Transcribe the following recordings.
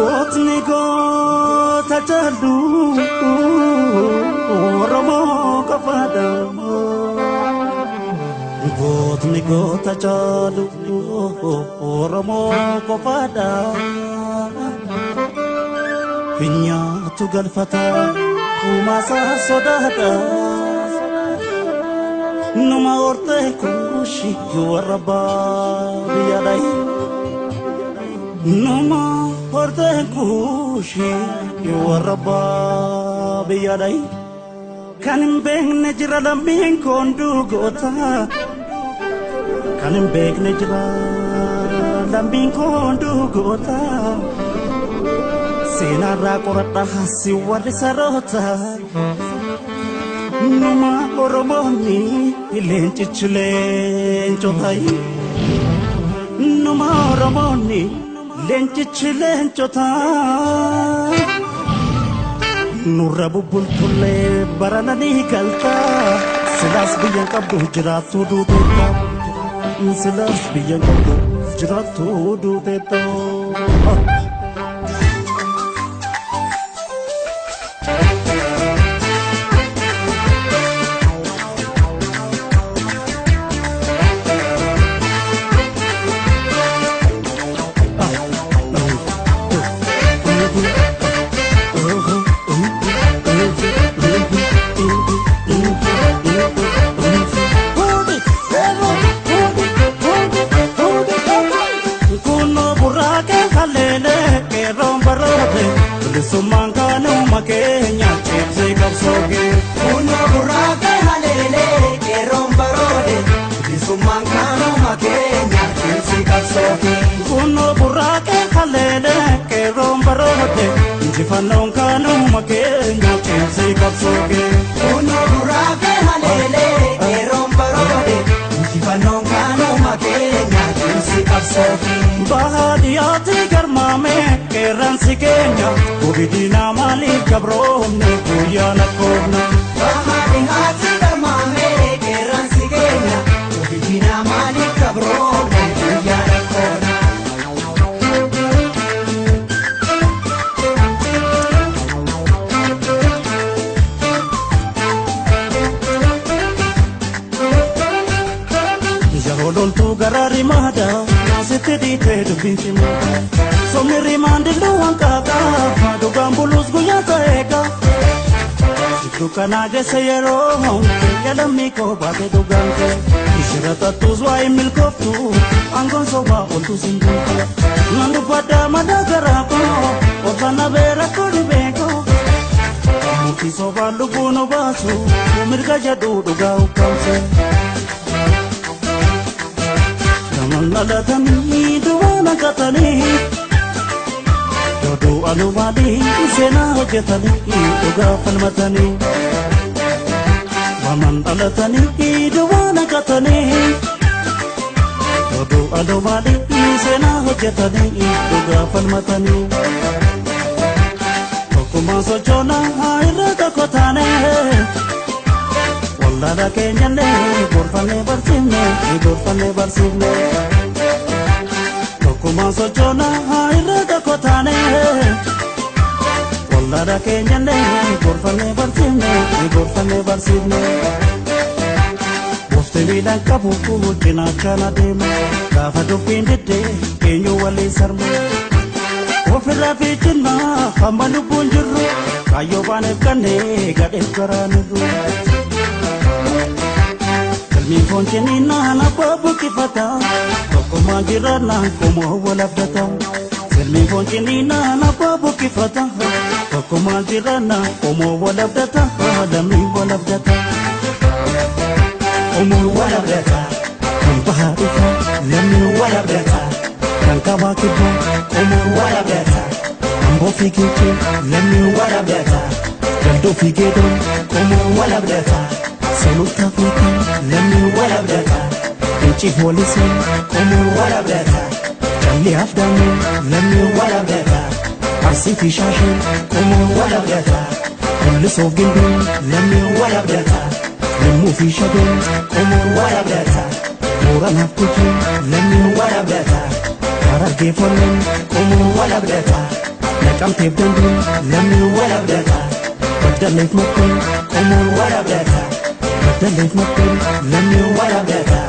Gootni goota caalu Oromoo qofaadha. Gootni goota caalu Oromoo qofaadha. Nyaatu galfata kumaasaa sodaadha. Numa hortee kuushi warra baadiyyaadha. Numa hortee kuushi warra baadiyyaadha. Kan hin beekne jira lammiin koonduu goota. Kan hin beekne jira lammiin koonduu goota. Seenarraa qoradhaa si warri saroota. Numa Oromoonni leencichi leencota. Numa Oromoonni leencichi leencota. Nurra bubbultullee barana ni galta. Silaas biyyan qabdu jiraattu duuteetta. Silaas biyyan qabdu jiraattu duuteetta. Injifannoon kanuma keenya cimsii qabsooke. Kunoo burraaqee haleelee qeerroon baroode. Injifannoon kanuma keenya cimsii qabsooke. Baadiyyaatti garmaame qeerransi keenya. Gubidiinaa maaliif gabroomne guyyaa lakkoofna. Baadiyyaatti garmaame qeerransi keenya. Gubidiinaa maaliif gabroomne guyyaa lakkoofna. Loltuu garaa rimaadha sitti dhiitee dubbiin cimaadha. Somni rimaan dilluu hanqaaqa dhugaan bulus guyyaa ta'eeqa. Jidduu kanaa geesse yeroo yalammii koo baate dhugaan kee. Ishira tattuus waa'ee milkooftu aangoon sobaa oltu siin duutu. Nan dubbaddaa madaa garaa koo obsana beera koo beekoo. Murtii sobaan lubbuun obaasu mirga jedhu dhugaa ukkaamse. Namoonni duwwaana katanii Doodoo alumaadii seenaa hojjetanii dhugaa falmatanii. Waman dhalatanii duwwaana katanii Doodoo alumaadii seenaa hojjetanii dhugaa falmatanii. Tokkummaan sochoonaa irra tokko taanee. Wallaala keenyallee gorfannee barsiifne gorfannee barsiifne. Tokkummaan sochoonaa irra tokko taane. Wallaala keenyallee gorfannee barsiifne gorfannee barsiifne. Goofti miidhaan qabu cinaachaan adeema gaafa dubbiin diddee eenyu waliin sarma. Ofirraa fiichinnaa hamma lubbuun jirru kaayyoo baaneef kannee gadheef garaanirru. Galmiin foon ciniinnaan abbaa buqqifata tokkummaan jiraannaan qomoo wal abdata. Galmiin foon ciniinnaan abbaa buqqifata tokkummaan jiraannaan qomoo wal abdata lammiin wal abdata. Qomoo wal abdata kan bahaa dhufa lammiin wal abdata kan kabaa kibbaa qomoo wal abdata amboo fi keechee lammiin wal abdata galdoo fi geedoon qomoo wal abdata. Soluta fiitii lammiin wal abdata Inciif walisee qomoo wal abdata Callee afdaamee lammiin wal abdata Arsii fi shaashee qomoo wal abdata Mul'isoof gimbiin lammiin wal abdata Limmuu fi shageen qomoo wal abdata Booranaaf Gujii lammiin wal abdata Harargee folleen qomoo wal abdata. Naqamteef danduun lammiin wal abdata. Baddaleef makkuun qomoon wal abdata. Baddaleef makkuun lammiin wal abdata.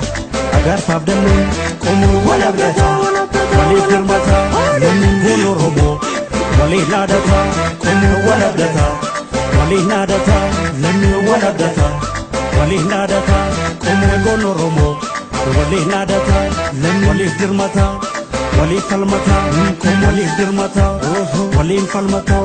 Agaarfaaf dalluun qomoon wal abdata. Waliif dirmata lammiin goon Oromoo. Waliin dhaadata qomoon wal abdata. Waliin dhaadata lammiin wal abdata. Waliin dhaadata qomoon goon Oromoo. Waliin dhaadata lammiin waliif dirmata. Waliif falmata waliif dirmata waliin falmata.